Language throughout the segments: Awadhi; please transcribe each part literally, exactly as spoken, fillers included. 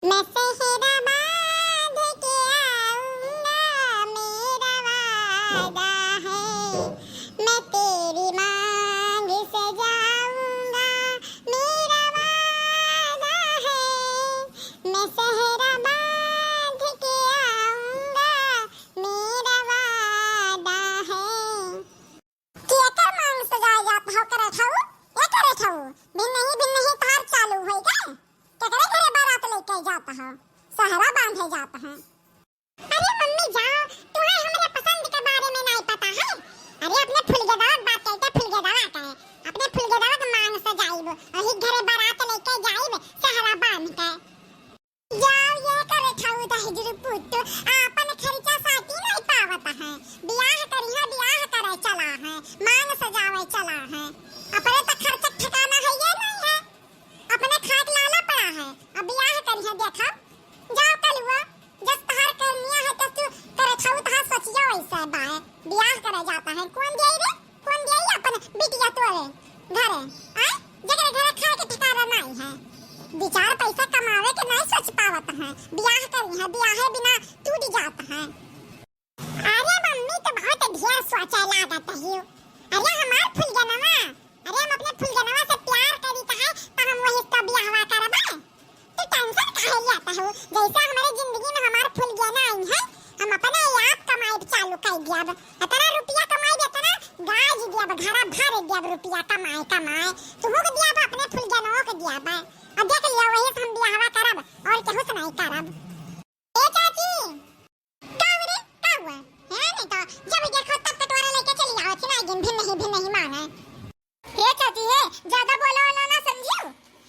मैं सेहरा बांध के आऊंगा, मेरा वादा है, मैं तेरी मांग सजाऊंगा, मेरा वादा है, मैं सेहरा बांध के आऊंगा, मेरा वादा है। कि एकर मांग सजाए जात हौ, करे ठऊ, ए करे ठऊ, भिन्नही भिन्नही तोहार चालू होई गए। केकरे घरे बारात लेके जात हौ, सेहरा बांधे जात है। अरे मम्मी जाओ, तुम्हें हमरे पसंद के बारे में नहीं पता है। अरे अपने फुलगेदवा के बात करते, फुलगेदवा के, अपने फुलगेदवा के मांग सजाइब, वही घरे बारात लेके जाइब, सेहरा बांध के। जाओ ये करे ठऊ दहिजरू पुत, आपन खर्चा साटी नहीं पावत है। बियाह करिहा, बियाह करे चला है, मांग सजावे चला है। अपने तो खर्चा ठिकाना है ये नहीं है, अपने खाट लाला पड़ा है, अब बियाह करिहा देखब। जाओ कलुआ, जस तहार करनिया है तो तू करे ठऊ तहार सोचिया वैसे बाय, बियाह करे जाता है। कौन दे रे? कौन दिया अपन बिटिया तोरे घरे, आय? जेकरे घरे खाए के ठिकाना नाई है, दू चार पैसा कमावे के नाई सोच पावत है, बियाह करी है, बियाहे बिना टूट जात है। अरे मम्मी तो बहुत ढेर सोचे लागत है। अरे हमार फुलगेनवा, अरे हम अपने फुलगेनवा से प्यार करी तो है, तो हम वही तो बियाहवा करबे। तू tension काहे लेत हऊ? जैसे हमरे जिंदगी में हमार फुलगेना आई है, हम अपने आप कमाई चालू कर दियब। इतना रुपया कमाई, इतना गाज दियब, घरा भर दियब रुपया कमाए कमाए। तुहू के दियब, अपने फुलगेनों के दियब। अब देख लियो, वही से हम बियाहवा करब और केहू से नहीं करब। ए चाची, का हो रे? का हुआ? है नहीं तो जब देखो तब कटोरा लेके चली आओ, चिनाई दिन भिन्नही भिन्नही मांगे। हे चाची हे, ज्यादा बोला वाला ना समझियो।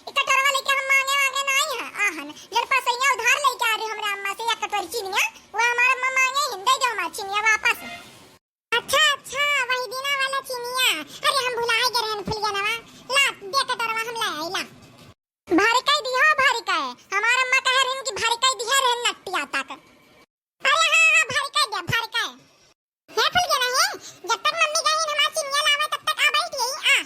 ई कटोरवा लेके हम मांगे वांगे नाई है, आहन। जन पसैया उधार लेके आ रही हमरे अम्मा से एक कटोरी चीनिया, वो हमार अम्मा मांगे हिन, दे दो हमार चीनिया वापस। अच्छा, अच्छा, वही दिना वाला चीनिया। अरे हम भुलाए गए रहन फुलगेनवा। ला, दे कटोरवा हम ले आई, ला। भर के दिहो, भर के। हमार अम्मा कह रही कि भर के दिहे रहन नटिया तक। अरे हाँ, हाँ, भर के दे, भर के। हे फुलगेना हे, जब तक मम्मी गई हमार चिनिया लावे, तब तक आ बैठ यही, आ।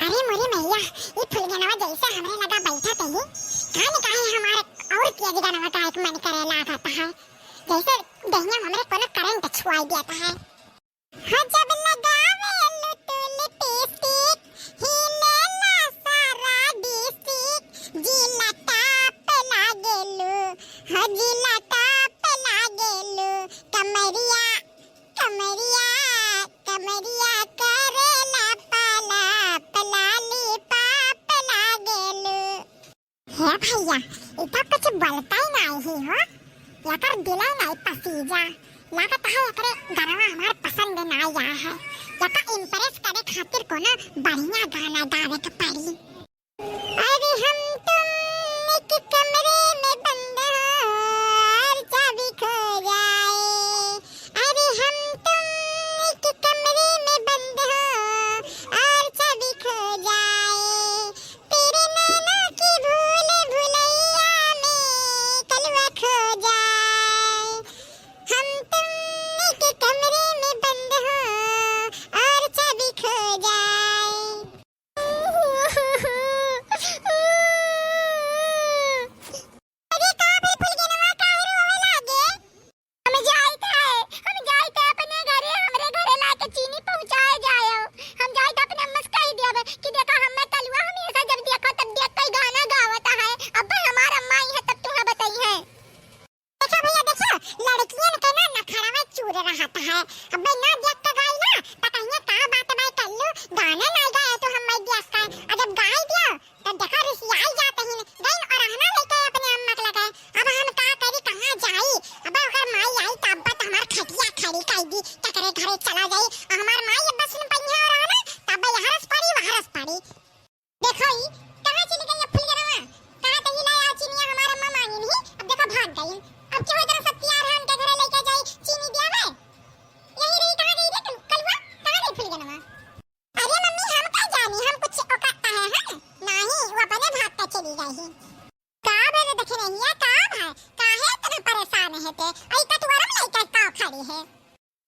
अरे मोरे मैया, ई फुलगेनवा जैसे हमरे लगा बैठा तही, कान काहे हमारे और तेज गनवा का एक मन करे लागत है, जैसे दहिया हमरे कोनो करंट छुआई देता है। हो जब लगावेलु तू लिपस्टिक, हिलेला सारा डिस्ट्रिक्ट, जिला टॉप लागेलु, हो जिला टॉप लागेलु, कमरिया, कमरिया, कमरिया करेला पाला, पलाली पाप लागेलु। हे भैया, ई तो कुछ बोलता ही नाई ही हो। एकर दिले नाई पसीजा। लागत है एकरे गनवा हमार पसंद नाई आया है। एका impress करे खातिर कोनो बढ़िया गाना गावे के पड़ी। अरे हम तुम एक कमरे में बंद हो और चाबी खो जाए। अरे हम तुम एक कमरे में बंद हो और चाबी खो जाए। तेरे नैनों की भूल भुलैया में कलवा खो जाए। हम तुम एक कमरे में बंद हो और चाबी खो जाए। अरे का भई फुलगेनवा, काहे रोवे लागे? हम जाइत है, हम जाइत है अपने घरे, हमरे घरे लाके चीनी पहुँचाए जायो। हम जाइत अपने अम्मा से कहि दियब कि देखा हमें कलुआ हमेशा जब देखा तब देख के गाना गावत है। अब हमार अम्मा आई है तब तुम्हें बताई है। देखा भैया देखा, लड़कियन के ना नखड़वा चूर रहत है। अब ना देख के गाई ना, त कहिए का बात बा कल्लू, गाना ना गाए तो हम मैं देख के, और जब गाई दियो, तब देखा रिसियाई जात ही, गई और रहना लेके अपने अम्मा के लगे। अब हम का करी, कहाँ जाई? अब ओकर माई आई तब तो हमार खटिया खड़ी कर दी, तकरे घरे चला जाई। और हमार माई अब सुन पई है और रहना, तब यहाँ रस पड़ी, वहाँ रस पड़ी। देखो ई, कहाँ चली गई अब फुलगेनवा? कहाँ तही ला आ चीनिया हमार अम्मा मांगी नहीं, अब देखो भाग गई। अब क्यों इधर सब तैयार है, उनके घरे लेके जाई चीनी दियावे? यही रही, कहाँ गई रे कल-, कलुआ? कहाँ गई फुलगेनवा? अरे मम्मी, हम का जानी, हम कुछ ओका कहे हैं? नहीं, वो अपने भाग के चली गई है। का भे रे दखिनहिया, का भे? काहे इतना परेशान है ते? आई कटोरा में लेके का खड़ी है?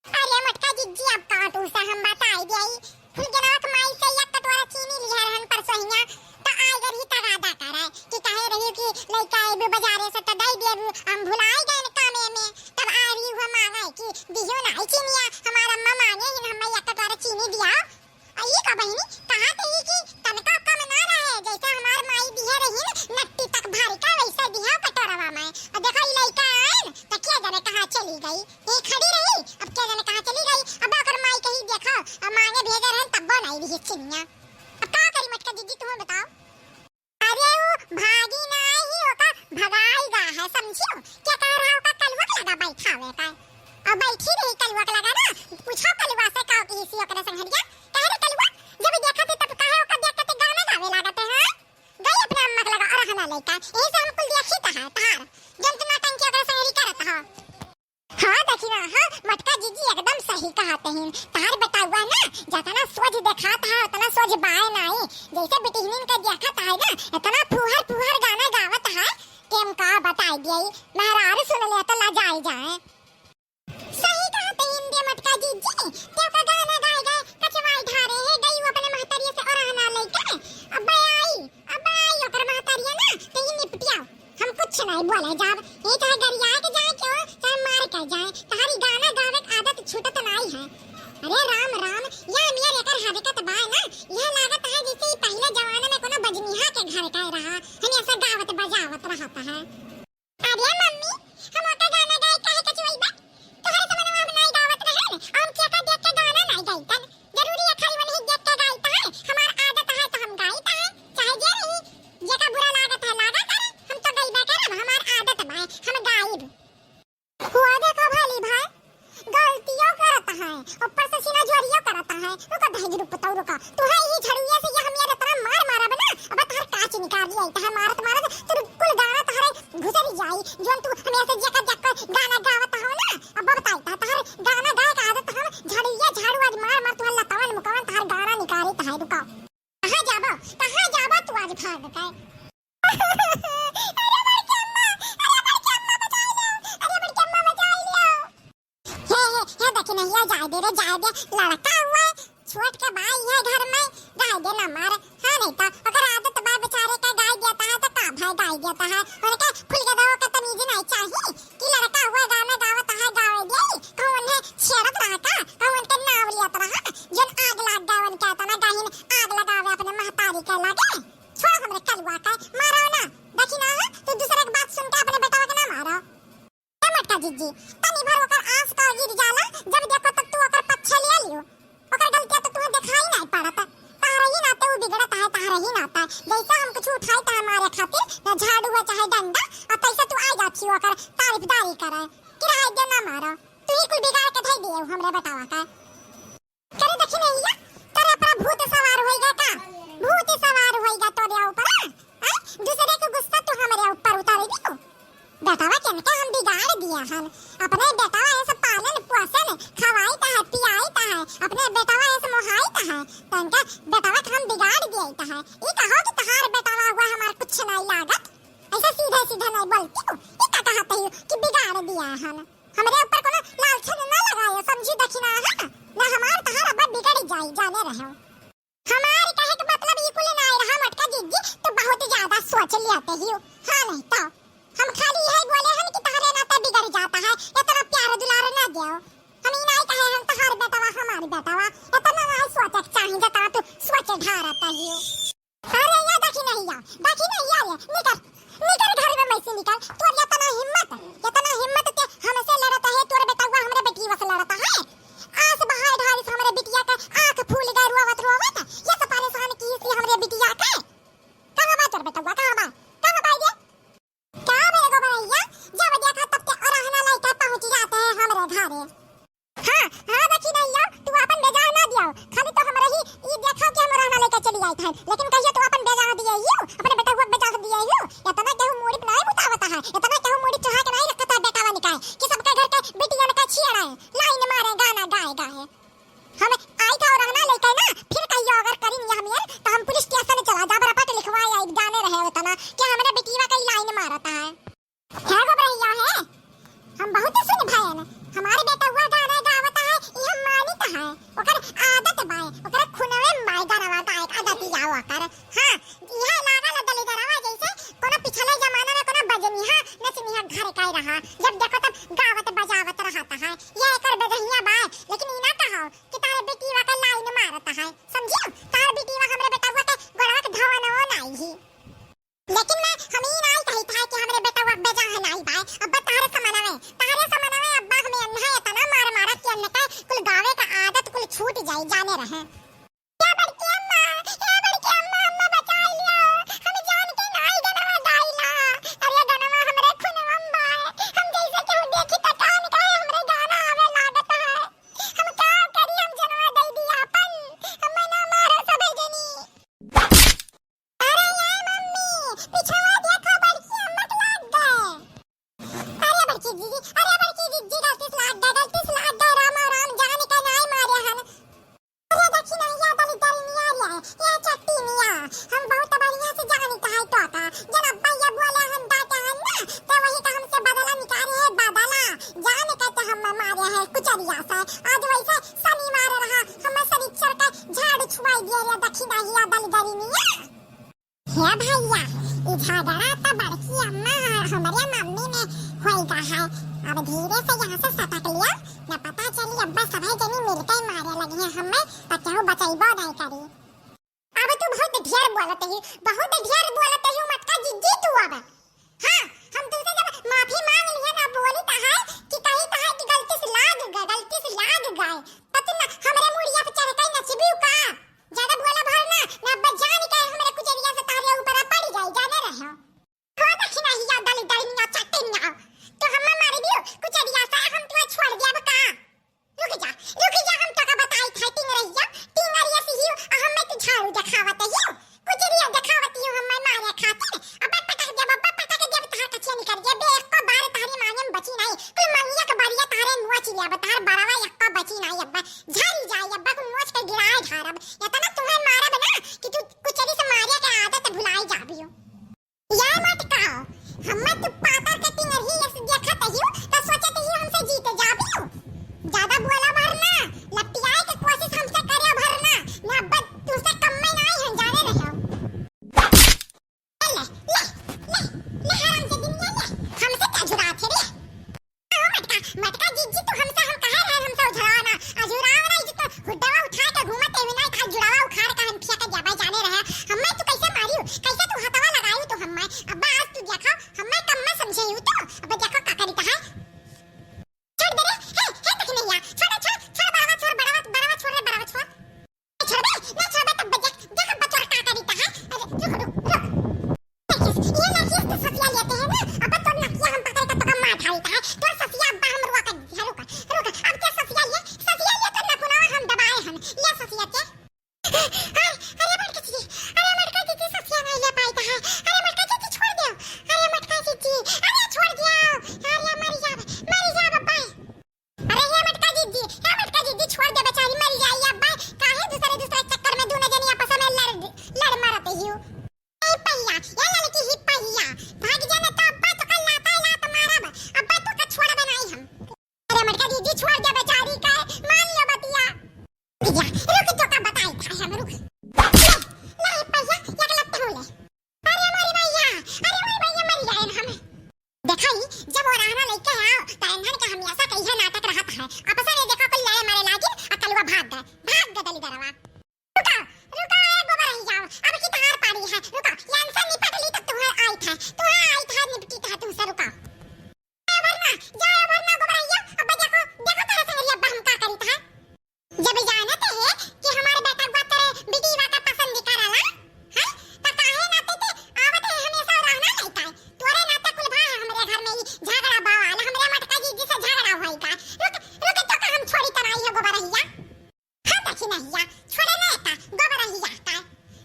अरे मोटका जिज्जी, अब काटू से हम बताई दियाई। फुलगेनवा के माई से एक कटोरा चीनी लिया रहन परसोहिया, तो आए घर ही तगादा करे कि काहे रे जा रहे से तो दई दिए, हम भुलाई गए न कामे में। तब आ रही हुआ मांगा है कि दियो ना ई चीनिया, हमार अम्मा मांगे ही, हमें एक कटोरा चीनी दिया। आ ई का बहिनी, कहा तो ई कि तनका कम ना रहे, जैसे हमार माई दिए रही न नट्टी तक भर के, वैसे दिया कटोरवा में। और देखो ई लइका आए न, तो क्या जाने कहाँ चली गई, ये खड़ी रही, अब क्या जाने कहाँ चली गई। अब ओकर माई कही देखो, अब मांगे भेजे रहन तब्बो नहीं दिए चीनिया। अब का करी मटका जिज्जी, तुम बताओ। अरे उ भागी नाही, ओका भगाई गा है, समझियो? क्या कह रहा, ओका कलुआ के लगा बैठावे का? अब बैठी रही कलुआ के लगा ना, पूछो कलुआ से का की सी ओकरे संघरिया। कह रे कलुआ, जब देखा थे तब कहे ओका देख के ते गाना गावे लागत है, हाँ? गई अपने अम्मा के लगा और रहना लइका, यही से हम कुल देखी ता है तहार, जन तू नौटंकी ओकरे संघरी करत हो। हाँ, देखी ना, हाँ, मटका जिज्जी एकदम सही कहत हीं। तहार बेटउआ ना, जतना सोझ देखात है, उतना सोझ बाय नाई। जैसे बिटिहनिन के देखत है ना, इतना फुहर फुहर गाना गावत है, कि हम का बताई दिए, मेहरारू सुन ले तो लजाई जाए। सही कहत हीं रे मटका जिज्जी, ते का गाना गाए गाए, कचवाई ढारे है, गई वो अपने महतरिया से ओरहना लइके, अब आई, अब आई ओकर महतरिया ना, ते ही निपटिया। हम कुछ नहीं बोले जाब। ये चाहे गरिया के जाए क्यों, चाहे मार के जाए, तहारी गाना गावे के आदत छूटत नाई है। अरे राम राम, या नियर एकर हरकत बा ना, यह लागत है जैसे ई पहले जमाने में कोनो बजनिहा के घर का रहा, हम ऐसा गावत बजावत रहत है। अरे मम्मी, हम ओका गाना गाए काहे कचवई बा? तोहरे समनवा हम नाई गावत रहन, हम केका देख के गाना नाई गाइतन। जरूरी है खाली वनही देख के गाइत है, हमार आदत है तो हम गाइत है, चाहे जे रही, जेका बुरा लागत है लागा करे, हम तो गइबे करब, हमार आदत बा, हम गाइब। हुआ देखा भाली भाई, गलतियों करत है, ऊपर से सीना जोरियों करत है, रुका दहेज रूप बताओ रुका, तू है यही झड़ुइया से ये हम यार इतना मार मारब ना, अब तहर कांच निकाल लिया, तहर मारत मारत तू कुल गाना तहरे घुसरी जाई, जोन तू हमें ऐसे जेकर जेकर गाना गावत हो ना, अब बताई ता तहर गाना गाए का आदत हम झड़िया झाड़ू आज मार मार तुहर लतावन मुकवन तहर गाना निकारी तहार रुका। कहाँ जाबो, कहाँ जाबो तू आज भाग के? अरे बड़की अम्मा, अरे बड़की अम्मा बचाई लो, अरे बड़की अम्मा बचाई लो। हे, हे, हे, देखी नहीं, ये जाए दे रे, जाए दे, लड़का हुआ है, छोट के भाई है घर में, गाय दे ना मार। हाँ, नहीं तो अगर आदत बा बेचारे का गाय देता है तो का भाई गाय देता है, उनके फुलगदवा का तमीज नहीं चाहिए कि लड़का हुआ गाना गावत है, गावे दे, कहूँ उन्हें छेड़त रहा का, कहूँ उनके नाव लियत रहा, जन आग लाग गए उनके, इतना गहिन आग लगावे अपने महतारी के लगे। छोड़ हमरे कलुआ का, मारो ना, देखी ना, तू दूसरे की बात सुन के अपने बेटवा के ना मारो। ए मटका जिज्जी, तनी भर ओकर आस का गिर जाला, जब देखो तब तू ओकर पक्ष ले लियो। ओकर गलतियाँ तो तुहे दिखाई नहीं पड़त। तहरे ही नाते उ बिगड़त है, तहरे ही नाते। जैसे हम कुछ उठाई तहे मारे खातिर, या झाड़ू है चाहे डंडा, और तैसे तू आ जाती हो ओकर तारीफदारी करे। किराए दे ना मारो, तू ही कुल बिगाड़ के धई दिए हमरे बेटावा का। करे देखी नहीं या, तोरे ऊपर भूत सवार होइगा का? भूत सवार होइगा तोरे ऊपर, हाँ? हाँ? दूसरे के गुस्सा तू हमरे ऊपर उतार दियो। बेटवा के इनके हम बिगाड़ दिया हन। अपने बेटवा ऐसे पालन पोषण, खवाई ता है, पियाई ता है, अपने बेटवा ऐसे मोहाई ता है, तो इनके बेटवा के हम बिगाड़ दिया ता है। ई कहो कि तहार बेटवा हुआ हमार कुछ नहीं लागत, ऐसे सीधे सीधे नहीं बोलती हो। ई का कहत हो कि बिगाड़ दिया हन? हमरे ऊपर कोनो लालच न लगायो, समझी दखिना है ना, हमार तहार अब बिगड़ जाई, जाने रहो। हमार कहे के मतलब ई कुल नाय रहा मटका जिज्जी, तो बहुत ज्यादा सोच लियाते ही हो। हाँ नहीं तो हम खाली यही बोले हन कि तहरे नाते बिगड़ जाता है, इतना प्यार दुलार ना दियो। हम ई नाय कहे हन तहार बेटवा हमार बेटवा, इतना नाय सोचे के चाही जितना तू सोचे ढारत ही हो। अरे या दखिनहिया, दखिनहिया रे, निकल, निकल घर में में से निकल। तोर इतना हिम्मत, इतना हिम्मत ते हमसे लड़त है, तोर बेटवा हमरे बेटिया से लड़त है। आस बहाए ढारिस हमरे बिटिया के, आँख फूल गए रोवत रोवत, ये सब परेशान की थी हमरे बिटिया के। कहाँ बा तोर बेटवा, कहाँ बा, कहाँ बा ये? का बे एगो बड़ैया, जब देखा तब ते ओरहना लइके पहुँच जाते हैं हमरे घरे। हाँ, हाँ, दखिनहिया, तू आपन बेजाह ना दियो। खाली तो हमरे ही ई देखा कि हम ओरहना लइके चली आई थन, लेकिन कहियो तू आपन बेजाह दिए यू, अपने बेटवा के बेजाह दिए यू। इतना केहू मूड़ी पे नहीं मुतावता है, इतना केहू मूड़ी चढ़ा के नहीं रखता है बेटावा निकाय, कि सबके घर के बिटियन का छियाड़े, लाइन मारे गाना गाए गाए। हम आई था ओरहना लइके ना, फिर कहियो अगर करी निया हमियन, तो हम पुलिस स्टेशन चला जाब, रपट लिखवाए आई, जाने रहे उतना कि हमरे बिटिया का लाइन मारता है। है गो बड़ैया है, हम बहुत सुन भयन, हमारे बेटवा गाना गावत है, ई हम मानित है, ओकर आदत बाय, ओकर खुनवे में बाय गाना गाए के आदत या ओकर। हाँ, यह लागल दलिदरवा जैसे कोनो पिछले जमाना में कोनो बजनिहा हाँ, जब देखो तब गावत बजावत रहत है। ये एकर बेदहिया बाय, लेकिन ई ना कहो कि तारे बेटीवा के लाइन मारत है। समझियो? तार बेटीवा हमरे बेटवा के गोड़वा के धवनवो नाई ही। लेकिन मैं, हम ई नाई कहित है कि हमरे बेटवा बेजा है नाई बाय। अब्बा तारे समनवे, तारे समनवे अब्बा हमें अन्हा एतना मार मारत कि अन्ह के कुल गावे का आदत कुल छूट जाई, जाने रहे। ए बड़की अम्मा, ए बड़की अम्मा, अम्मा बचाइ लियो। हम जान के नाई गनवा गाइला। अरे गनवा हमरे खुनवा में बाय। हम जैसे केहू देखी त कान का हमरे गाना आवे लागत है। हम का करी, हम जनवा दइ दी आपन। अम्मा ना मारो सबे जनी। अरे ए मम्मी, पिछवा देखो बड़की अम्मा के लाग गए। अरे बड़की दीदी, अरे बड़की दीदी, गलती से लाग गए, गलती से लाग गए, राम राम, जान के नाई मारे हन। अरे दखिनहिया दलिदरिनिया रे, ए चट्टी मिया, हम बहुत बढ़िया से जानी कहाई तो का, जन अब्बा ये बोले हन डाटे हन ना, तो वही का हमसे बदला निकाले है, बदला, जान के तो हम मारे है कुचरिया से, आज वैसे शनिवार रहा, हम शनिचर का झाड़ू छुआई दिए रे दखिनहिया दलिदरिनिया। हे भैया, ई झगड़ा त बड़की अम्मा और हमरे मम्मी में होइगा है। अब धीरे से यहाँ से सटक लिया, न पता चली अब्बा सभे जनी मिलके मारे लगी हैं हमें, त केहू बचैबो नहीं करी। अब तू बहुत ढेर बोलत ही, बहुत ढेर बोलत ही, मटका जिज्जी तू अब। हाँ, हम तुमसे जब माफी मांग लिया ना, बोली त है कि कही त है कि गलती से लाग गए, गलती से लाग गए, त तू न हमरे मुड़िया पे चढ़ के नचबी का? ज्यादा बोला भर ना, ना अब्बा जान के हमरे कुचरिया से तारे ऊपर पड़ जाई, जाने रहो। हो दखिनहिया दलिदरिनिया चट्टिनिया, तो हम्मा मारी दियो कुचरिया से हम तुहे छोड़ दिया का? रुक जा, रुक जा, हम तोका बताई था टिंगरिया, टिंगरिया से ही आ हमें तू झाड़ू देखावत ही, कुचरिया देखावत ही हमें मारे खातिर। अब्बा पटक देब, अब्बा पटक देब, तहार कचिया निकल जाए बे, एको बार तहरी माने में बची नहीं, कुल मंगिया के बरिया तहरे मुआ चिलिया, अब्बा तहार बरवा एको बची नहीं, अब्बा झरी जाए, अब्बा कुल नोच के गिराए ढारब, इतना तुम्हें मारब ना कि तू कुचरी से मारिया के आदत भुलाई जाबियो। या मटका, हम्मे तू पातर के टिंगरी ऐसे देखत हियो, त सोचत हियो हमसे जीत जाबियो। ज्यादा बोला भर ना, लपटियाए के कोशिश हमसे करे भर ना, ना अब्बा तुमसे कम में नहीं है, जाने रहो। ले, ले, ले, ले हराम के दिन ले, ले, हमसे का झुरात है रे? ओ मटका, मटका जिज्जी, तू हमसे, हम कहे रहे हमसे उझुरावा ना, अझुरावा ना, ई तो हुड्डवा उठा के घूमत है, विनाय खाल जुड़ावा उखाड़ के हम खिया के जाबा जाने रहे। हम्मे तू कैसे मारियो, कैसे तू हथवा लगायो तू हम्मे? अब्बा आज तू देखो, हम्मे कम में समझे यू तो, अब देखो का करी तहार। छोड़ दे रे, हे, हे तक नहीं आ, छोड़, छोड़, छोड़ बड़वा, छोड़ बड़वा, बड़वा छोड़ रे, बड़वा छोड़। छोड़बे, ना छोड़बे तब बजा, देख अब बचवा का करी तहार। अरे, रुक, रुक, रुक। देखिस, ये देखिस तो ससिया लेते हैं ना, अब तो नकिया हम पकड़ के तोका मार डालता है। तो ससिया अब्बा हम रुआ कर दिया, रुक, रुक। अब क्या ससिया लिए? ससिया लिए तो नकुनवा हम दबाए हन। ले ससिया के। अरे, अरे बड़का जी, अरे बड़का जी, ससिया नहीं ले पाई तहार। अरे बड़का जी, छोड़ दो। अरे बड़का जी, अरे छोड़ दिया। अरे मर जा, मर जा बब्बा। अरे हे मटका जिज्जी, हे मटका जिज्जी, छोड़ दे बेचारी, मर जाई अब्बा। काहे दूसरे दूसरे चक्कर में दूनो जनी आपस में लड़, लड़ मरत हियो। ए पहिया, ए लड़की ही पहिया, भाग जा न तो अब्बा तो कल लाता लात मारब, अब्बा तो का छोड़ बनाई हम। अरे मटका जिज्जी, छोड़ दे बेचारी का, मान लियो बतिया। रुक जा, रुक तोका बताई था हम, रुक। ले, ले पहिया, एक लत्ते हो ले। अरे मोरी भैया, अरे मोरी भैया, मर जाए हम। देखा ही, जब वो रहना लेके आओ, तो इन्हन के हमेशा कहिए नाटक रहत है। आपस में देखो कोई लड़े मारे लागिन, आ कलुआ भाग गए, भाग गए दलिदरवा। रुका, रुका, ए गोबर रही जाओ, अब की तहार पारी है, रुका, यान से निपट ली तब तुम्हें आई था, तुम्हें आई था निपटी था तुमसे, रुका। ए भरना, जाओ भरना गोबर रही जाओ, अब देखो, देखो तारा संगरी अब्बा हम का करी था। जब जानत है कि हमारे बेटा बा तेरे बिटिया का पसंद करला, हैं? त काहे नाते ते आवत है हमेशा रहना लइका है? तोरे नाते कुल भा है हमरे घर में ई झगड़ा बवाल, हमरे मटका जिज्जी से झगड़ा होई का? रुक, रुक, तोका हम छोड़ी तराई है गोबरहिया। हाँ, दखिनहिया, छोड़े ना एका गोबरहिया का।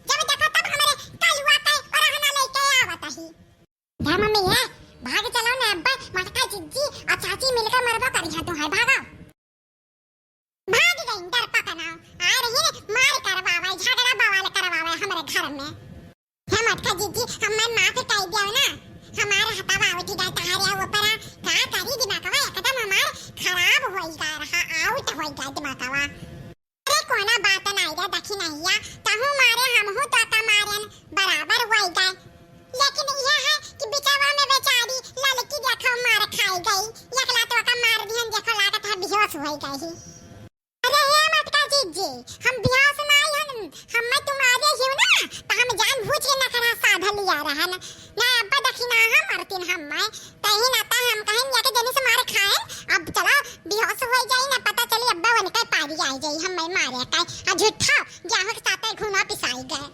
जब देखो तब हमरे कलुआ के और रहना लइके आवत ही। जा मम्मी, ए, भाग चलो ना अब्बा, मटका जिज्जी और चाची मिलकर मरबो करी है तो है, भागो। भाग गई डरपा का नाव। आ रही रे मार करवावे, झगड़ा बवाल करवावे हमरे घर में। हे मटका जिज्जी, हमें माफ कर दियो ना। हमारे हथवा उठ गए तहारे ऊपर। का करी दिमागवा एकदम हमार खराब होई गा रहा, out होई गा दिमागवा। अरे कोनो बात नहीं रे दखिनहिया, तहू मारे हमहू तोका मारेन, बराबर होई गा। लेकिन यह है कि बिचवा में बेचारी ललकी देखो मार खाई। कही। अरे हे मटका जीजी, हम बिहाव से ना आई हन, हम मैं तुम्हारे ही हूँ ना, तो हम जानबूझ के नखरा साधा लिया रहा ना। ना अब्बा दखिना हम मरतीन हम मैं, तही ना ता हम कहें या के जनी से मारे खाएन। अब चला बिहाव से होई जाई ना, पता चली अब्बा वनके पारी आई जाई, हम मैं मारे का। आ झूठा जाहो के साथे घुना पिसाई गए।